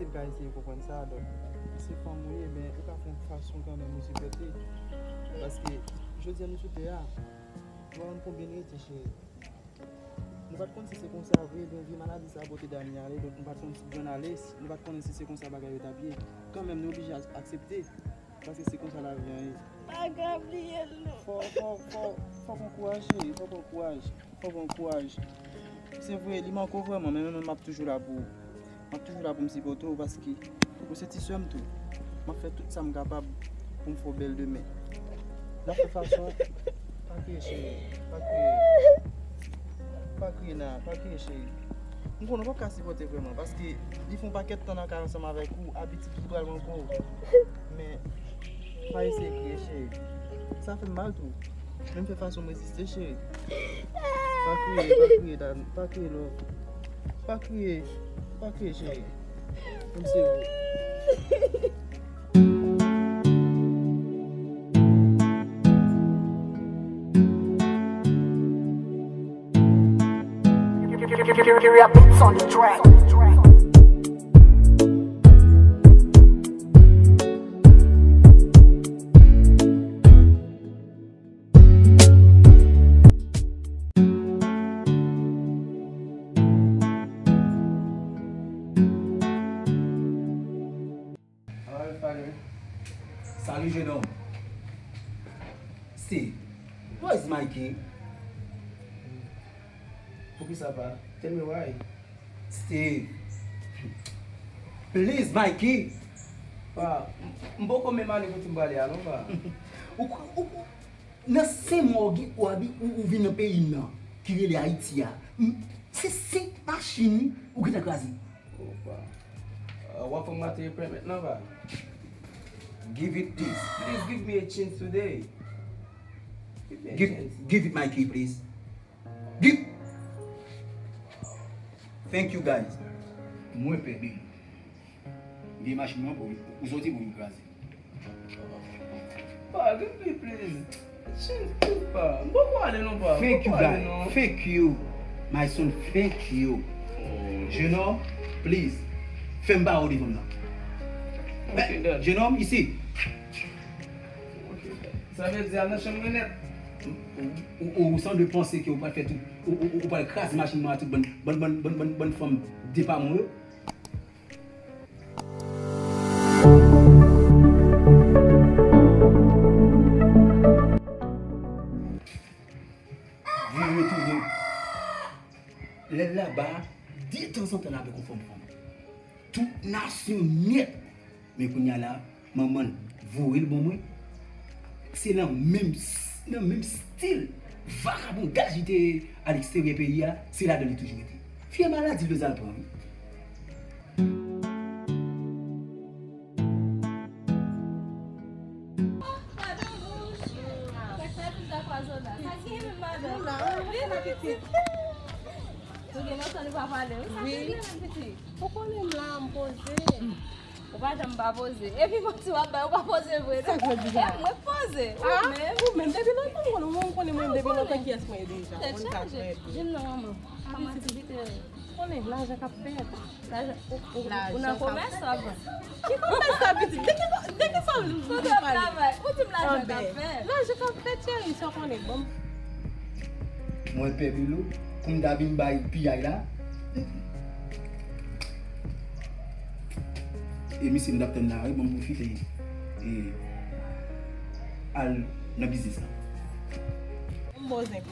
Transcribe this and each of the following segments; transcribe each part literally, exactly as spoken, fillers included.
Ou ka eseye konprann sa, donk, si se fanm ou ye, men ou ka fè yon fason kanmenm ou sipòte. Paske, jodi a nou sou tè a, nou pa konn konbyen n rete, cheri. Nou pa t konn si se konsa vre, ebyen vye maladi sa pote Dani ale, donk nou pa t konn si l jwenn ale, nou pa t konnen si se konsa bagay yo t ap ye. Kanmenm, nou oblije ak-, aksepte, paske se konsa lavi an ye. Pa ka bliye l non. Fò, fò, fò, fò pran kouraj, cheri, fò pran kouraj, fò pran kouraj. Se vre, li manke w vrèman, men mwen menm m ap toujou la pou ou. M ap toujou la pou m sipòte w paske ou se ti sè m tou. M ap fè tout sa m kapab pou m fè w bèl demen. N ap fè fason. Pa kriye, cheri. Pa kriye. Pa kriye, Naya. Pa kriye, cheri. M konnen w p ap ka sipòte vrèman paske li fè yon pakèt tan nan kay ansanm avèk ou, abitid li pral manke w. Men, pa eseye kriye, cheri. Sa fè m mal tou. Men m fè fason m reziste, cheri. Pa kriye, pa kriye, Dan, pa kriye, love. Pa kriye, pa kriye, cheri. Menm se ou. Salut, jeune homme. Steve, where is Mikey? Poukisa pa? Tell me why. Steve. Please, Mikey. Pa, m, m poko menm ale kote m prale a non, pa. Ou, ou, ou, nan senk mwa ou gen, ou abi-, ou, ou vin nan peyi m nan, ki rele Ayiti a. M, se senk machin ou gentan kraze. Oh, pa. Uh, w ap fè m rate pèmèt nan, pa. Give it this. Please give me a chance today. Give me a chance. Give it, Mikey, please. Give. Thank you, guys. Mwen pè, Billy. Vye machin nan pou ou soti pou vin kraze. Pa, give me please. Chance, please, pa. M poko ale non, pa. Thank you, guy. Thank you. My son, thank you. Jeune homme, please. Fè m ba ou devan m nan. Ok, dad. Jeune homme, isi. Ok, dad. Sa vle di al nan chanm mwen nèt. Ou, ou, ou sanble panse ke ou pral fè tout, ou, ou, ou pral kraze machin mwen a tout bann, bann, bann, bann, bann, bann fanm depa mwen yo. Vire tounen. Lè l laba, detanzantan l avèk yon fanm fanm. Tout nasyon nèt. Men kounye a la, manman l voye l ban mwen. Se nan menm s-, nan menm stil vakabondaj li te ye aleksteryè peyi a, se ladan li toujou rete. Vye maladi Lozal pran, wi. Ou gen lontan nou pa pale, wi. Sa fè byen, pitit. Ou konnen m la, m poze. Ou pa janm pa poze. Epi manti w ap bay, ou pa poze vre non. Sa k vle di sa? E mwen k poze. Ou menm. Ou menm, depi lontan m konnen ou, ou konnen mwen depi lontan kiyès mwen ye deja. Tèt chaje. Jim nan manman. Manman ti vite. Konnen lajan k ap fèt. Lajan, ou, ou, ou nan komès w ap vann. Ki komès sa, pitit? De ki, de ki sa w pale? Kote w ap travay? Ou di m lajan k ap fèt. Lajan k ap fèt, cheri, sa w konnen, bon. Mwen pè Bilo, pou m ta vin bay piyay la. E misye m t ap tann la, wi, bon, m pwofite e al nan biznis la. M bozen.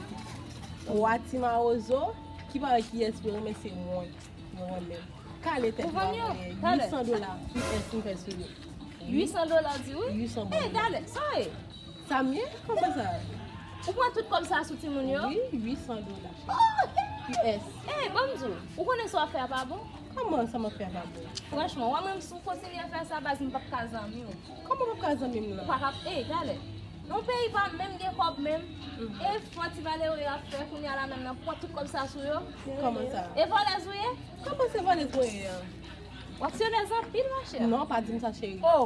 Twa ti mawozo, ki pa wè kiyès yo renmen, se mwen yo renmen. Kale tèt mwen, uit san dola, ui èsi m fè sou yo. Uit san dola, di wi? Uit san dola. Ey, talè, sa w ye? Sa m ye? Kòman sa? Ou pran tout kòb sa sou timoun yo? Wi, uit san dola. Oh! Ui èsi. Ey, ban m di w, ou konnen sa w ap fè a pa bon? Kòman sa m ap fè a pa bon? Franchman, wè menm si w kontinye fè sa, baz, m p ap ka zanmi w. Kòman w p ap ka zanmi m nan? Ou pa ka, ey, talè. Yon peyi pa menm gen kòb menm. Mhm. E fò ti malere ap fè kounye a la menm nan pran tout kòb sa sou yo. Kòman sa? E vòlèz ou ye? Kòman se vòlèz mwen ye a? W ap sere zanpil, machè. Non, pa di m sa, cheri. Oh!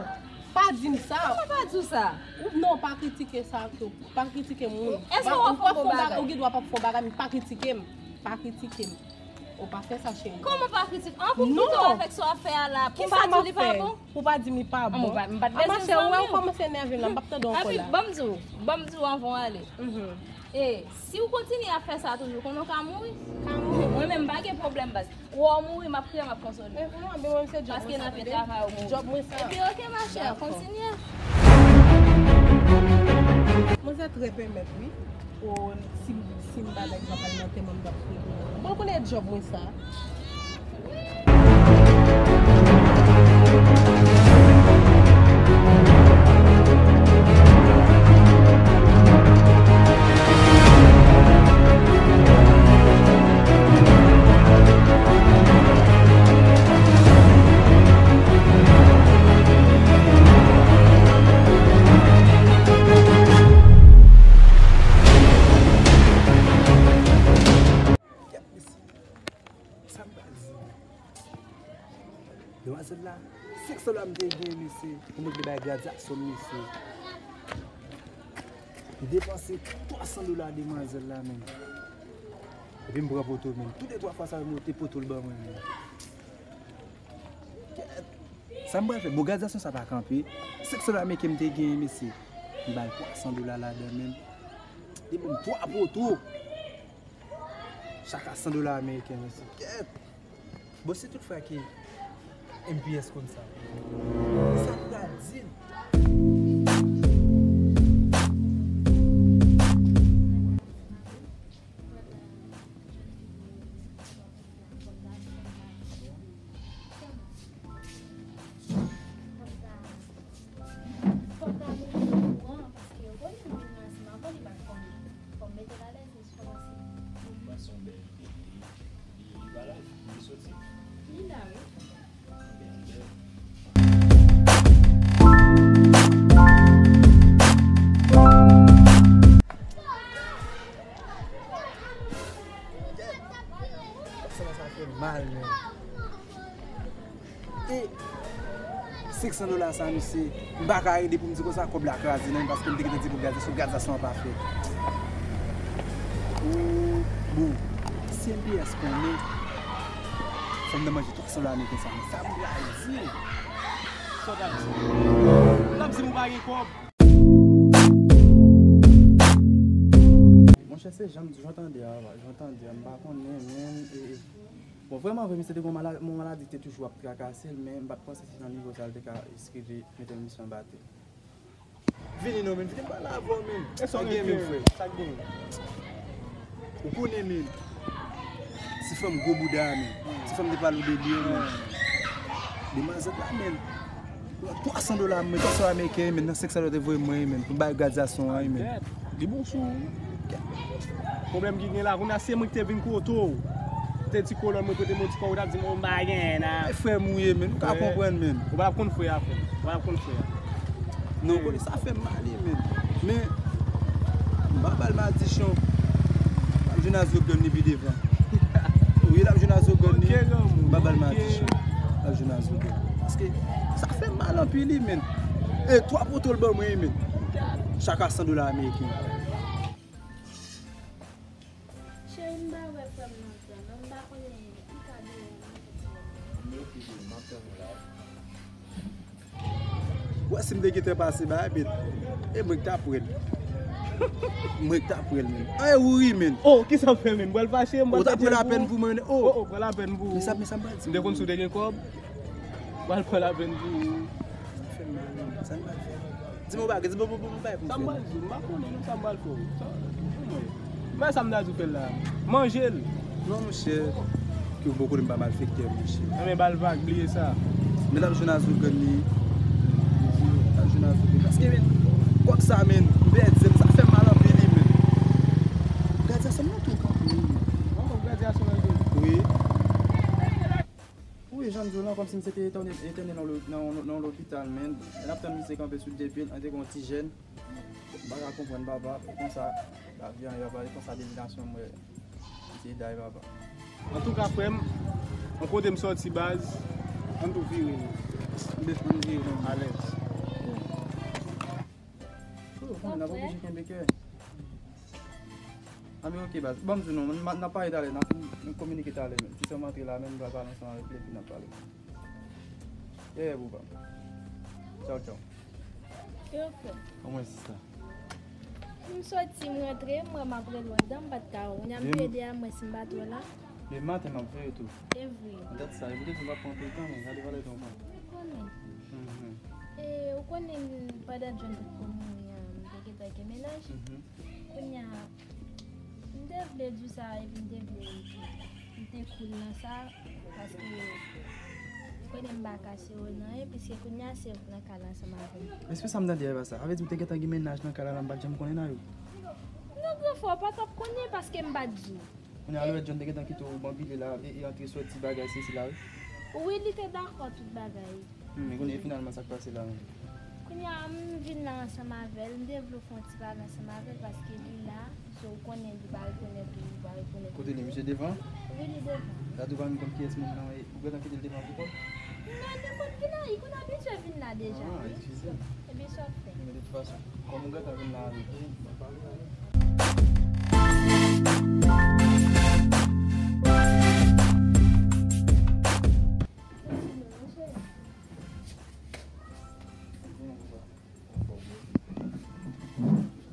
Pa di m sa. Kòman pa di w sa? Ou, non, pa kritike sa tou. Pa kritike moun. Èske w ap fè yon bon bagay? Ou gen dwa p ap fè yon bagay, men pa kritike m. Pa kritike m. Ou pa fè sa, cheri. Kòman pa kritik? An, pou m kite w avèk sa w ap fè a la, pou m pa di w li pa bon? Pou pa di m li pa bon. An, mwen pa, m pa t bezwen zanmi w. A, machè, ou wè, ou kòmanse enève m la, m p ap tande ankò la. Epi, ban m di w, ban m di w anvan w ale. E, si w kontinye ap fè sa toujou, konnen w ka mouri. Ka mouri. Mwen menm, m pa gen pwoblèm, baz. Ou wè w mouri, m ap kriye, m ap konsole w. Paske n ap travay ou mouri. Djòb mwen sa. Epi, oke, machè, kontinye. Mwen se trè pèmèt, wi. O, si m, si m pa nèg m ap al nan tèman m t ap fè. Bon, konnen djòb mwen sa. Kèt, mesye. Sa m pral di? Demwazèl la, senk san dola m te gen, mesye, pou mwen te bay gradyasyon m, mesye. M depanse twa san dola demwazèl la, menm. Epi m pran poto, menm. Tou de twa fwa sa, yo te poto l ban mwen, menm. Kèt! Sa m pral fè? Bon, gradyasyon sa pa kanpe. Senk san dola ameriken m te genyen, mesye. M ba l twa san dola ladan, menm. Li ban m twa poto. Chak a san dola ameriken, mesye. Kèt! Bon, si tout fwa ke M P S konn sa, sa pral di l. Fòk ta mete l okouran, paske yo konn moun nan se maman li pa t konnen. Fò m mete l alèz, mesye, kòmanse. Bon, se yon bèl ide. Li, li pa la, li soti. Li la, wi. Anben, anben. Sa, sa fè mal, men. E senk san dola sa, mesye, m pa ka rele pou m di konsa kòb la kraze, non, paske m te gentan di pou gradyasyon, gradyasyon an pa fèt. Ooh, bon, si M P S konnen, fò m nan manje twa san dola ameriken sa, men sa m pral di. Sa w t ap di? Ou t ap di m ou pa gen kòb? Monchè, se jan, jan w tande a, jan w tande a, m pa konnen, men, e, e, Bon, vrèman vre, misye te gen yon mala-, yon maladi ki te toujou ap trakase l, men m pa t panse se nan nivo sa l te ka rive mete l misye anba tè. Vini non, men, vini m pale avè w, men. Sa k gen, men, frè? Sa k gen? Ou konnen, men. Ti fanm gwo bouda, men. Ti fanm te pale w de li, men. Demwazèl la, men. Twa san dola, men, twa san dola ameriken, men, nan senk san dola te voye mwen, men, pou m bay gradyasyon an, men. Li bon sou ou. Pwoblèm ki gen la, kounye a se mwen ki te vin kote w. Te di kolòn mwen prete m yon ti kòb, ou t ap di m, "O, m pa gen nan." E frè m ou ye, men, ou ka konprann, men. Ou pa t ap konn frè a, frè. Ou pa t ap konn frè a. Non, konnen sa fè m mal, men. Men, m pa ba l madichon. M ap jwenn a Zogan li pi devan. Wi, l ap jwenn a Zogan li. M pa ba l madichon. L ap jwenn a Zogan. Paske sa fè m mal anpil, wi, men. E twa poto l ban mwen, men. Chak a san dola ameriken. Cheri, m pa wè frè m nan frè m, non, m pa konnen ki kado. M okipe, m ap tann ou la. Wè, si m te gentan pase ba, ebyen, e mwen k t ap pran l. Mwen k t ap pran l, men. Ay, ou ri, men. Oh, kisa w fè, men? M pral fache, m pral pèdi l pou ou. Ou t ap pran lapèn pou mwen, oh. Oh, oh, pran lapèn pou ou. Men sa, men sa m pral di. M te konn si w te gen kòb. M pral pran lapèn pou ou. Sa fè m mal, men. Sa m pral fè? Di m yon bagay, di m yon bagay pou m fè. Sa m pral di w, m pa konnen non, sa m pral fè w. Sa, men sa m ta di w fè l la. Manje l. Non, monchè. Ke w bon konnen m pa malfektè, monchè. Anben, ba l vag, bliye sa. Men l ap jwenn a Zogan li. L ap jwenn a Zogan. Paske, men, kòb sa, men, m pèdi l, sa fè m mal anpil, wi, men. Gradyasyon m nan tou kanpe, wi. Ankò gradyasyon nan tou? Wi. Wi, jan m di w lan, kòmsi misye te etène, etène nan lo-, nan, nan, nan lopital, men. Lè n ap tann misye kanpe sou de pye l, an te gen yon ti jèn. M pa ka konprann, papa. E konsa, lavi an ye, papa. E konsa, deplasman mwen, misye day, papa. Antouka, frè m, yon kote m sòti, baz, ann tou vire, non. M bezwen vire, non. Alèz. Oh, konnen n ap oblije kenbe kè. Anben, oke, baz. Ban m di w non, n ap pale talè, n ap fini. Nou kominike talè menm. Ti sè m antre la menm, m pral pale ansanm avèk li epi n ap pale. Yeah, bouba. Tchaw, tchaw. Yo, frè. Kòman sista? M soti, m rantre, m wè m ap rele w anndan, m pa t ka wè w. Kounye a m veye deyò m wè si m pa t wè w la. Demen maten m ap veye tou. E vre. Dat sa, e poutèt m pa pran anpil tan, men gade valè tan w pran. Ou konnen. Mhm. E, ou konnen, pandan John te t ap mouri an, m te gentan gen mennaj. Mhm. Kounye a, m te vle di w sa, epi m te vle m te cool nan sa, paske ou konnen m pa ka sere w nan anyen, piske kounye a se ou k nan kay la ansanm avè m. Èske sa m tande a e pa sa? Sa vle di ou te gentan gen mennaj nan kay la, la m pa t janm konnen nan yo? Non, gran frè, w pa t ap konnen, paske m pa t di w. Kounye a, lè John te gentan kite w banbile la, e, e antre soti bagay, sesi la, wi. Wi, li te dakò tout bagay. Hmm, men kounye a, finalman, sa k pase la menm? Kounye a, m vin la ansanm avè l, m te vle w fè yon ti pale ansanm avè l, paske li la, so ou konnen li pa rekonèt ou, li pa rekonèt ou. Kote li, misye devan? Wi, li devan. Gade ou pa menm konn kiyès moun nan, e ou gentan kite l devan pou kò w? Non, nenpòt ki nan, li konn abitye vin la deja, wi. Ah, eskize m. Ebyen, sa w ap fè? Men de tout fason, kòm ou gentan vin la avèk li, n ap pale avè l.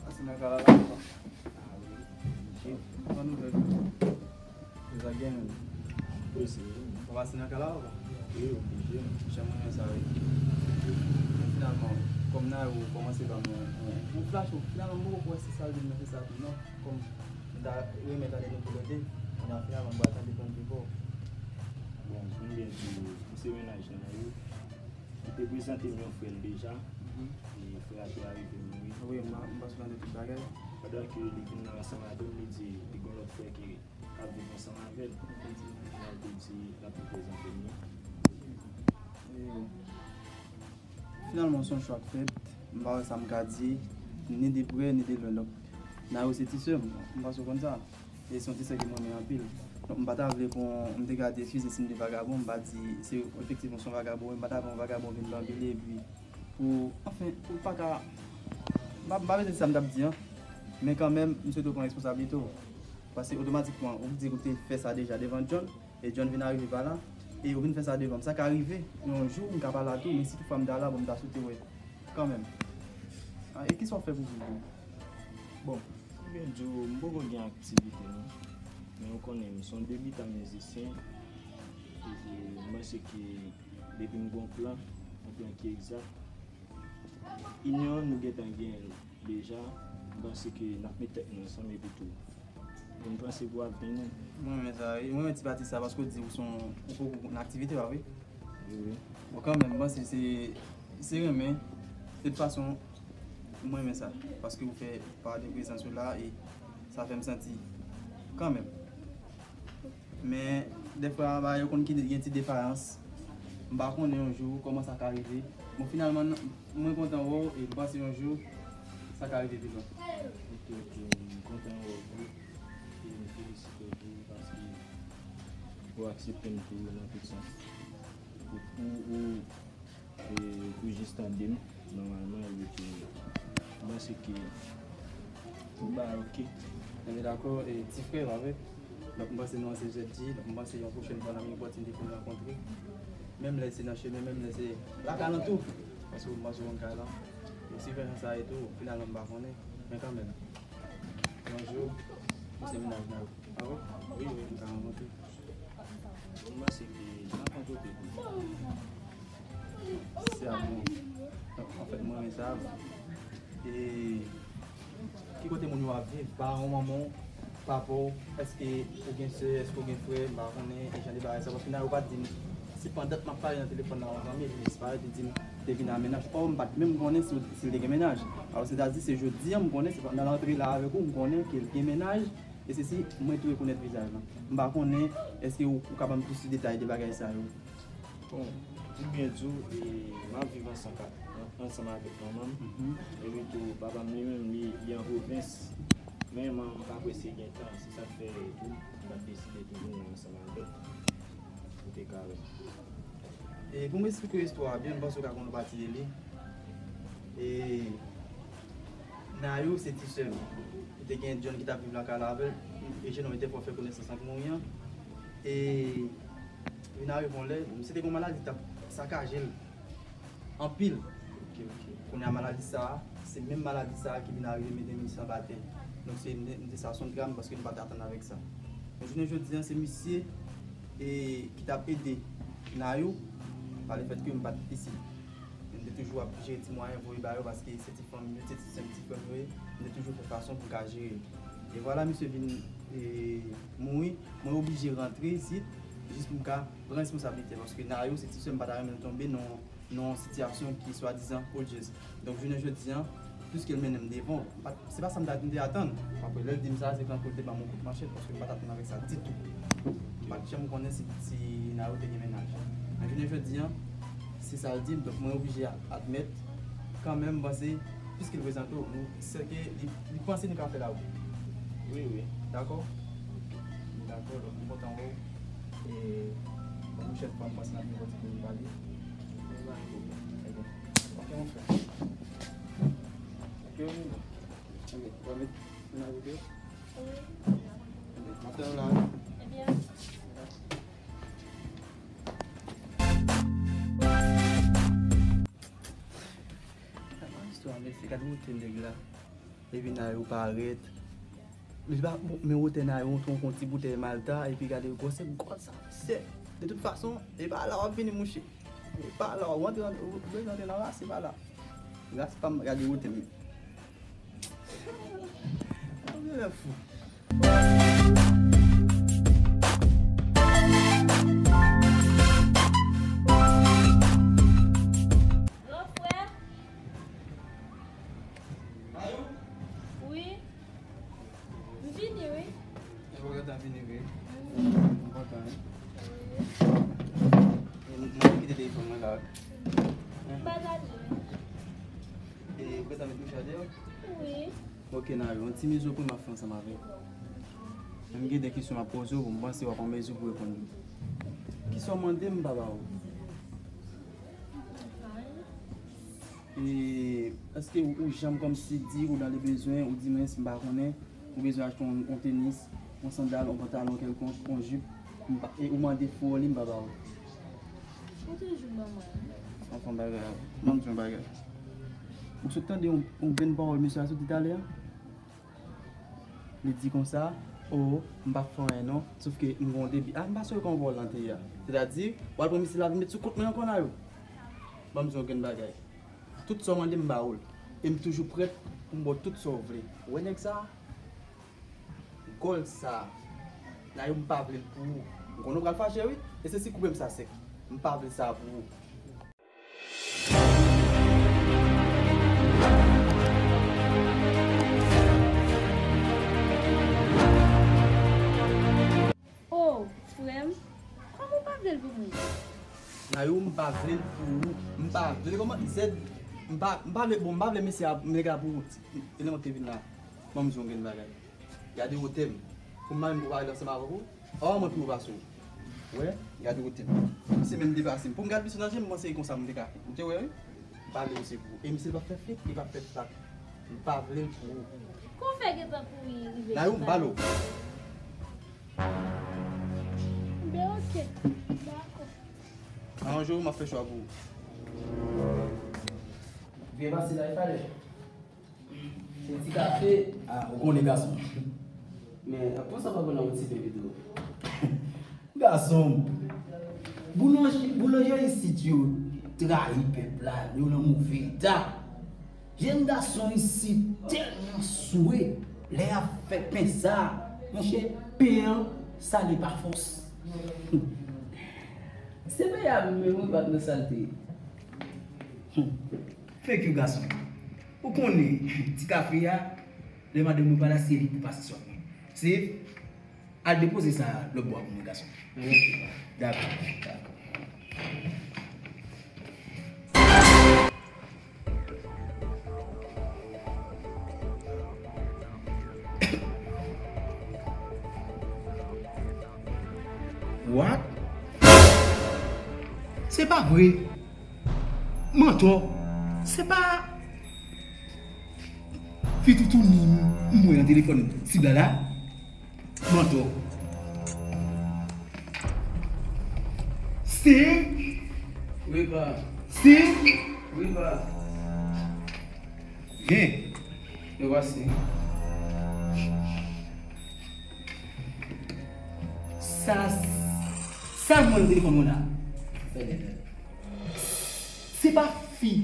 Pase nan kay la, la, papa. Ban nouvèl. Sa gen menm. Wi, se vre. Ou pase nan kay la, papa? Wi, oblije. Jan mwen renmen sa, wi. Men finalman, kòm nan ou kòmanse ban mwen yon, yon flash, ou finalman m poko kwè se sa l di m nan, se sa tou non. Kòm m ta renmen tande nou tou lè de, kounye a finalman m pral tande pwen de vi pa w. Bon, m byen di w, m se mennaj nan yo. Li te prezante m yon frè l deja, mhm, e frè a te arive mouri. Wi, m, m panse w tande tout bagay. Pandan ke li vin nan ansanm avè m, li di li gen yon lòt frè ki k ap viv ansanm avè l. Li te di, kounye a l te di l ap reprezante m li. E, finalman, se yon chwa k fèt. M pa wè sa m ka di, ni de prè, ni de lwen. Donk, Nayou se ti sè m. M panse w konn sa. E se yon ti sè ke m renmen anpil. Donk, m pa ta vle pou m te ka di, eskize si m te vagabon, m pa di, se, efektivman, se yon vagabon, wi, m pa ta vle yon vagabon vin banbile, epi pou, anfen, pou l pa ka, m pa, m pa bezwen di sa m t ap di an, men kanmenm, m swete w pran responsablite w. Paske otomatikman, ou di ou te fè sa deja devan John, e John vin arive pa la, e ou vin fè sa devan m. Sa ka rive, yon jou, m ka pa la tou, men si toutfwa m ta la, bon, m ta swete wè kanmenm. Ah, e kisa w fè pou viv ou? Bon, m byen di w, m poko gen aktivite non. Men ou konnen, m se yon debitan mizisyen. E m panse ke depi m gen yon plan, yon plan ki egzak, inyon an nou gentan genyen l deja, m panse ke n ap met tèt nou ansanm epi tou. Pou n panse pou avni nou. Mwen renmen sa, wi. Mwen renmen ti pati sa, paske w di ou se yon, ou poko gen aktivite, pa vre? Wi, wi. Bon, kanmenm, m panse se, se renmen. De tout fason, mwen renmen sa. Paske ou fè pa de prezans ou la, e sa fè m santi kanmenm. Men, dèfwa, bagay yo konn gen ti defayans. M pa konnen yon jou kòman sa ka rive. Bon, finalman, mwen kontan wè w, e m panse yon jou, sa ka rive vivan. Ok, ok, m kontan wè w tou. E m felisite w tou, paske ou aksepte m tou nan tout sans. Ou, ou, ou, e, ou jis tande m, nòmalman, epi tou, m panse ke tout bagay ok. Ebyen, dakò, e, ti frè, pa vre? Donk, m panse nou an se Z J, donk, m panse yon pwochèn fwa, n ap gen opòtinite pou n rankontre. Menm lè se nan chemen, menm lè se lakalantou. Paske m panse w konn kay la. E si fè jan sa e tou, finalman, m pa konnen. Men kanmenm, yon jou, nou se mennaj nan. Ah wi? Wi, wi, m ka rankontre. Bon, m panse ke n ap rankontre tou. Se a bon. Donk, anfèt, mwen renmen sa. E ki kote moun yo ap viv? Paran w, manman w, papa w, èske ou gen sè, èske ou gen frè? M pa konnen, e jan de bagay sa, paske nan yo pa t di m. Se pandan m ap pale nan telefòn nan, yon zanmi, li disparèt, li di m te vin a mennaj. Ò, m pa t menm konnen si, si l te gen mennaj. Alò, sètadi, se jodi a m konnen, se nan rantre la avèk ou, m konnen ke l gen mennaj. E se si mwen tou rekonèt vizaj lan. M pa konnen èske ou, ou ka ban m plis detay de bagay sa yo. Bon, pou byen di w, e, m ap viv ansanm, ansanm avèk manman m. Mhm. Epi tou, papa m li menm, li, li an pwovens. Men manman m pa prese gen tan, se sa k fè tou, m pa t deside toujou ansanm avè l. Ou te ka wè. E pou m esplike w istwa a byen, m panse w ka konn yon pati de li. E Nayou se ti sè m. Li te gen John ki t ap viv lakay la avè l. Eugène, li te fè konesans ak Mouri an. E vin arive yon lè, misye te gen yon maladi ki t ap sakaje l anpil. Ok, ok. Kounye a maladi sa a, se menm maladi sa a ki vin arive mete misye anba tè. Donk se, m te, m te sa se yon dram paske m pa t atann avèk sa. Men jounen jodi a, se misye e, ki t ap ede Nayou, pa lefètke m pa t isit. M te toujou ap jere ti mwayen voye ba yo paske se ti fanmi yo, se ti sè m, ti frè m yo ye. M te toujou fè fason pou m ka jere yo. E vwala, misye vin e, mouri. Mwen oblije rantre isit jis pou m ka pran responsablite paske Nayou se ti sè m, pa ta renmen l tonbe nan nan yon sitiyasyon ki swadizan odyans. Donk, jounen jodi a, piske l mennen m devan, m pa t, se pa sa m ta, m te atann. Apre, lè l di m sa, se kankou l te ban m yon kout manchèt, paske m pa t atann avèk sa ditou. M pa t janm konnen si, si Nayou te gen mennaj. Men jounen jodi a, se sa l di m, donk mwen oblije a-, admèt, kanmenm, m panse, piske l prezante w, nou, sèke li, li panse nou ka fè lawout. Wi, wi. Dakò? Dakò, donk, m kontan wè w. E, yon pwochèn fwa, m panse n ap gen yon ti koze pou nou pale. Ok, mon frè. Ok, wi. Ok, w ap met mennaj ou deyò? Ok, m ap tann ou la, wi. Ebyen. Sa pa istwa, mesye, gade wote nèg la. Epi Nayou parèt. Li pa, bon, men wote Nayou, yon, yon ti boutèy Malta, epi gade gwosè gòl sa, mesye. De tout fason, e pa la w ap vini, mouche. E pa la, w antre, w bezwen antre nan rase, pa la. Ras pa m, gade wote m. Mwen fou. Gran frè. Wi. M vini, wi. E ou gentan vini, wi. M kontan, wi. Wi. E m, mwen kite telefòn mwen la, wi. M pa gade. E ou gentan met mouchwa deyò? Wi. Ok, Nayou, yon ti mizo pou m ap fè ansanm avè w. Men m gen de kesyon m ap poze w, m panse w ap an mezi pou reponn li. Kisa w mande m, m pa ba w? E èske ou, ou janm kòmsi di ou dans le besoin, ou di mwen si m pa konnen, ou bezwen achte yon, yon tenis, yon sandal, yon pantalon kèlkonk, yon jip, m pa, e ou mande fou li, m pa ba w? Ou toujou ban mwen. Anfen, bagay la. Ban m di yon bagay. Ou sot tande yon, yon grenn pawòl mesye a sot di talè a? Li di konsa, o, m p ap fè anyen non, sòf ke m gen yon debi. A, m pa sonje kòman pawòl lan te ye a. Sètadi, w al pran misye la vin met sou kont mwen ankò, Nayou. Ban m di yon grenn bagay. Tout sa w mande m, m ba ou l. E m toujou prèt pou m ba w tout sa w vle. Ou wè nèg sa a? Gòl sa a. Nayou, m pa vle l pou ou. M konnen w pral fache, wi. E se si koupe m sa sèk. M pa vle sa a pou ou. Oh, frè m, kòman w pa vle l pou mwen? Nayou, m pa vle l pou ou. M pa vle, kòman, zèd, m pa, m pa vle, bon, m pa vle mesye a, nèg la pou ou. E lè mwen te vin la, ban m di w yon grenn bagay. Gade wotè m. Pou m pa menm pou pale ansanm avèk ou. Ò, mwen pi wo pase w. Wè, gade wotè m. Misye menm depase m. Pou m gade misye nan je m, m panse e konsa m te ka fè. Ou te wè, wi? M pa vle misye pou ou. E misye pa fè fik, li pa fè flak. M pa vle l pou ou. Kòman w fè gentan kouri rive chita? Nayou, m pale w. Ben, ok. Dakò. Aranje w, m ap fè chwa pou ou. Byen pase la, e falè. Se ti kafe. Ah, ou konnen gason. Men, pou sa pa konn yon ti pen pito. Gason. Boulanje, boulanje isit yo trayi pèp la, yo nan move eta. Jèn gason isit tèlman swe, lè y ap fè pen sa, monchè, pen an sale pa fòs. Se pen an menm wi, pa t nan salte. Thank you, gason. Ou konnen, ti kafe a, lè madanm mwen pa la, se li pou pase sòf mwen. Se, al depoze sa lòt bò a pou mwen, gason. Dakò. Dakò. What? Se pa vre. Mantò. Se pa fi toutouni m wè nan telefòn sib la la. Mantò. Steve? Wi, pa. Steve? Wi, pa. Vin. Me voici. Sa, sa mwen nan telefòn mwen la. Se pa fi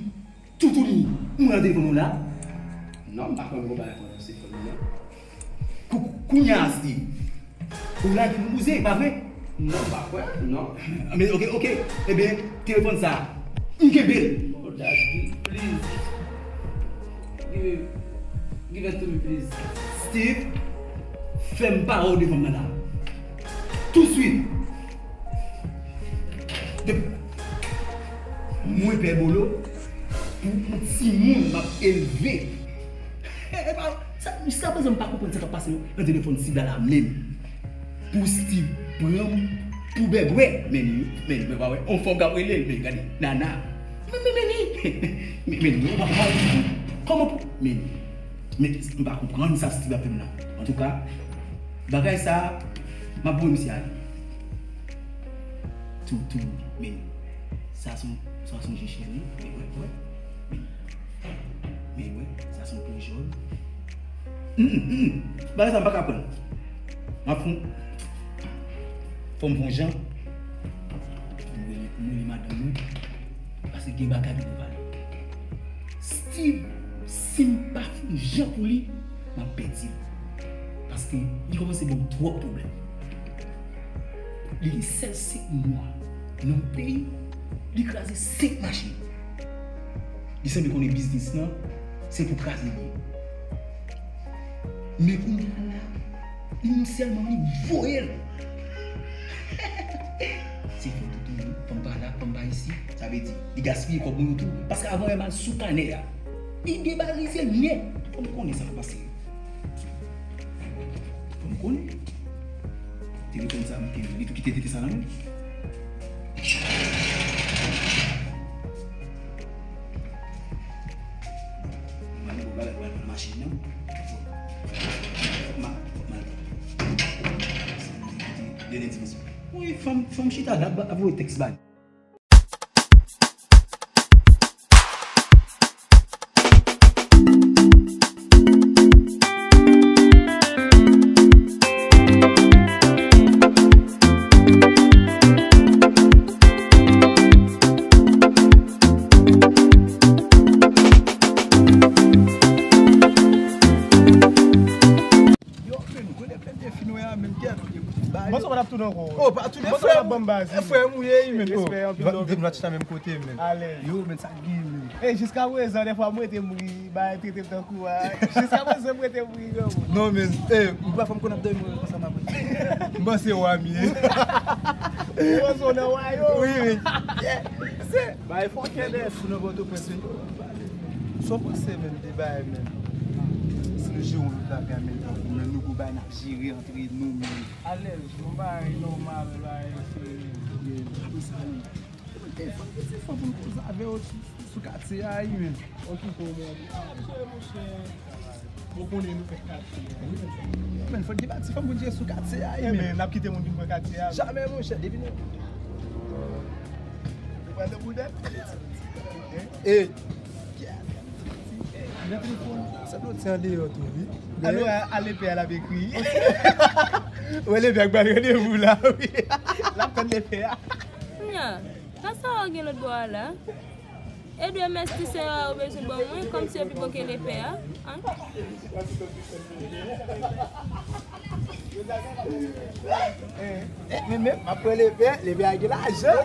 Toutouni mwen nan telefòn mwen la. Non, m pa kwè m gon bagay konn nan telefòn mwen la. Kou-, kou-, kounye a, Steve. Ou lage m bouzen, pa vre? Non, m pa kwè, non. Men, ok, ok. Ebyen, telefòn sa, m kenbe l. Oh, Daddy, please. Give it, give it to me, please. Steve, fè m pare w devan m nan la. Touswit. Depi mwen pè Bolo, pou yon timoun m ap elve. E, e pa, sa, jiskaprezan m pa konprann sa k ap pase nan telefòn Steve la, la menm. Pou Steve pran m pou bègwè. Men, men, men, pa wè, on fòm k ap rele l, men, gade, Nana. Men, men, men, men, men, men, ou pa, ou pa, kòman pou, men, men, m pa konprann sa Steve ap fè m la. Antouka, bagay sa, m ap voye misye ale. Toutou, men, sa son, sa sonje cheri, men, wè, wè, men. Men wè, sa se yon pwojè. Hum, hum. Bagay sa m pa ka pran. M ap fon. Fò m fon jan. Pou m rele, pou m rele madanm mwen. Paske gen bagay ki pou pale. Steve, si m pa fon jan pou li, m ap pèdi l. Paske li kòmanse ban m twòp pwoblèm. Li gen sèl senk mwa nan yon peyi, li kraze senk machin. Li sanble konnen biznis lan, se pou kraze li ye. Men kounye a la, li menm sèlman li voye l. Se fè toutou, fò m pa la, fò m pa isi, sa vle di, li gaspiye kòb mwen yo tou. Paske avan menm al sou kanè a, li debarize l nèt. Fò m konnen sa k ap pase. Fò m konnen. Telefòn sa, m te, li tou kite tete sa nan men. Mwen, mwen, mwen, mwen, machin nan. Fòk ma, fòk ma. Dennen dimansyon. Wi, fanm, fanm chita la, ap voye tèks ba li. Yo, men, kote plen defi nou ya, men, kèt. Mwen sou pa t ap tounen ankò. Oh, pa tounen, frè. Mwen sou pa t ap ban m baz. Frè m ou ye, men. Respè anpil, love. Depi nou pa t chita menm kote, men. Alèz. Yo, men, sa k gen, men. E, jiska prezan, dèfwa, m rete m ri, bagay trete m tankou a. Jiska prezan, m rete m ri, granmoun. Non, men, e, ou pa fè m konn ap dòmi, mwen, konsa m ap ri. M panse w a m ye. Ou panse w nan wayòm. Wi, wi. Yeah. Se. Bay fòkè dèf. Fou nan Pòtoprens, men. Sa w panse, men, de bagay, men? Si nou jere yon lòt bagay, men, tankou, men, nou gon bagay n ap jere antre nou, men. Alèz, yon bagay nòmal, bagay serye. Apre sa, men, e, fò n gen ti fò pou n koze avè w sou, sou katye a, wi, men. Ok, pou mwen. Monchè, monchè. Bon, konnen nou fè katye. Men, fò n gen pa ti fanm pou n jere sou katye a, wi, men. Men, n ap kite moun vin pran katye a. Jamè, monchè, depi nou. Ou pral nan boudèt? E. Nan telefòn. Sa dlo ti andeyò tou, wi. Alo, a, a lepè a l ap ekri. Wè lepè a k bay randevou la, wi. L ap tann lepè a. Nya, sa sa w gen lòt bò a la? E de mès ti sè a ou bezwen ban mwen, kòmsi yo pi bon ke lepè a, an? Men, men, m ap pran lepè, lepè a gen lajan.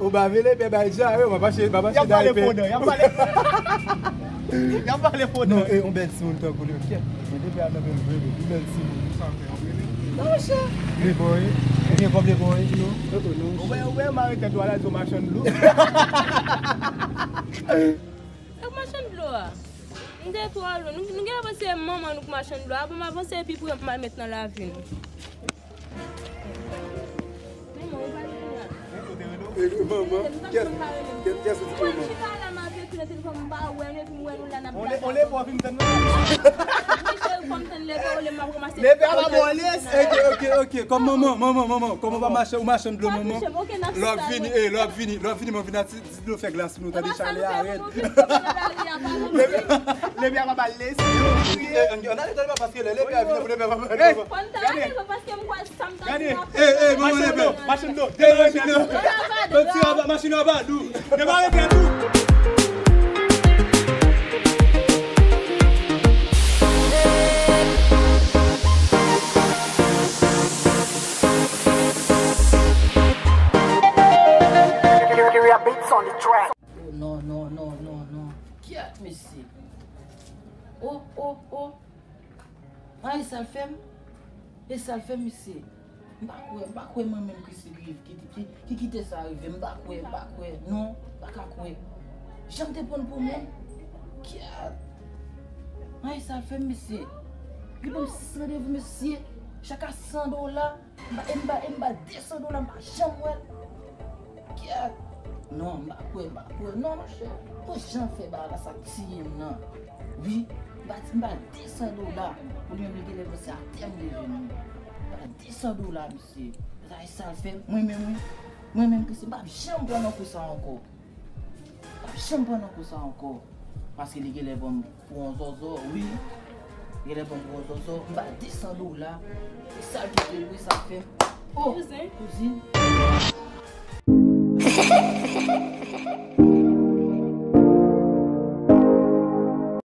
Ou pa vle lepè bay jan, yo, m ap achte, m ap achte da lepè. Y ap pale fo nan, y ap pale. Y ap pale fo nan. Non, e, yon bèl timoun tankou li, kèt. Men lepè a nan men l vre, vre, yon bèl timoun. Non, monchè. Playboy. Ou gen kòb playboy, non? Ou wè, ou wè, mare tèt ou a la, se yon machann dlo. Sa k machann dlo a? M te twò lwen. Nou, nou genlè panse se manman nou k machann dlo a. Bon, m avanse epi pou yo mal met nan lavi nou. Manman, ou pa vin la. E, manman, kiyès, kiyès, kiyès ou di manman? Mwen chita la, m ap ekri nan telefòn, m pa wè nou, epi m wè nou la, n ap... On le, on le, pou vin tann nou. Wi, cheri, fò m tann lè. Leve a pa bon lès. Ok, ok, ok. Kòm manman, manman, manman. Kòm w pa mache, ou mache an dlo manman. Lè w ap vini, eh, lè w ap vini, lè w ap vini, mwen vin a ti, ti dlo fè glas pou nou, tande chalè a rèd. Leve a pa bon lès. Eh, an ale tande paske lè leve a vini, leve a pa bon lès. Gade. Eh, eh, manman leve. Machin dlo. Machin dlo. Machin dlo. Machin dlo. Oh, non, non, non, non, non. Kyèt, mesye. Oh, oh, oh. An, e sa l fè m? E sa l fè m, mesye? M pa kwè, m pa kwè mwen menm Christy ki, ki, ki, ki kite sa rive. M pa kwè, m pa kwè. Non, m pa ka kwè. Jan m te pran l pou moun. Kyèt. An, e sa l fè m, mesye? Li ban m sis randevou, mesye. Chak a san dola. M ba, e m ba, e m ba de san dola, m pa janm wè l. Kyèt. Non, m pa kwè, m pa kwè. Non, monchè. Pou jan fè bagay la, sa k tiye m nan. Wi, m ba, m ba de san dola. Pou li menm, li genlè panse atè m leve menm. M ba de san dola, mesye. Sa e sa l fè m. Mwen menm, wi. Mwen menm, Christy, m p ap janm pran nan kou sa ankò. M p ap janm pran nan kou sa ankò. Paske li genlè ban m pou yon zòzò, wi. Li genlè ban m pou yon zòzò. M ba de san dola. E sa l kite l, wi, sa l fè m. Oh, kouzin.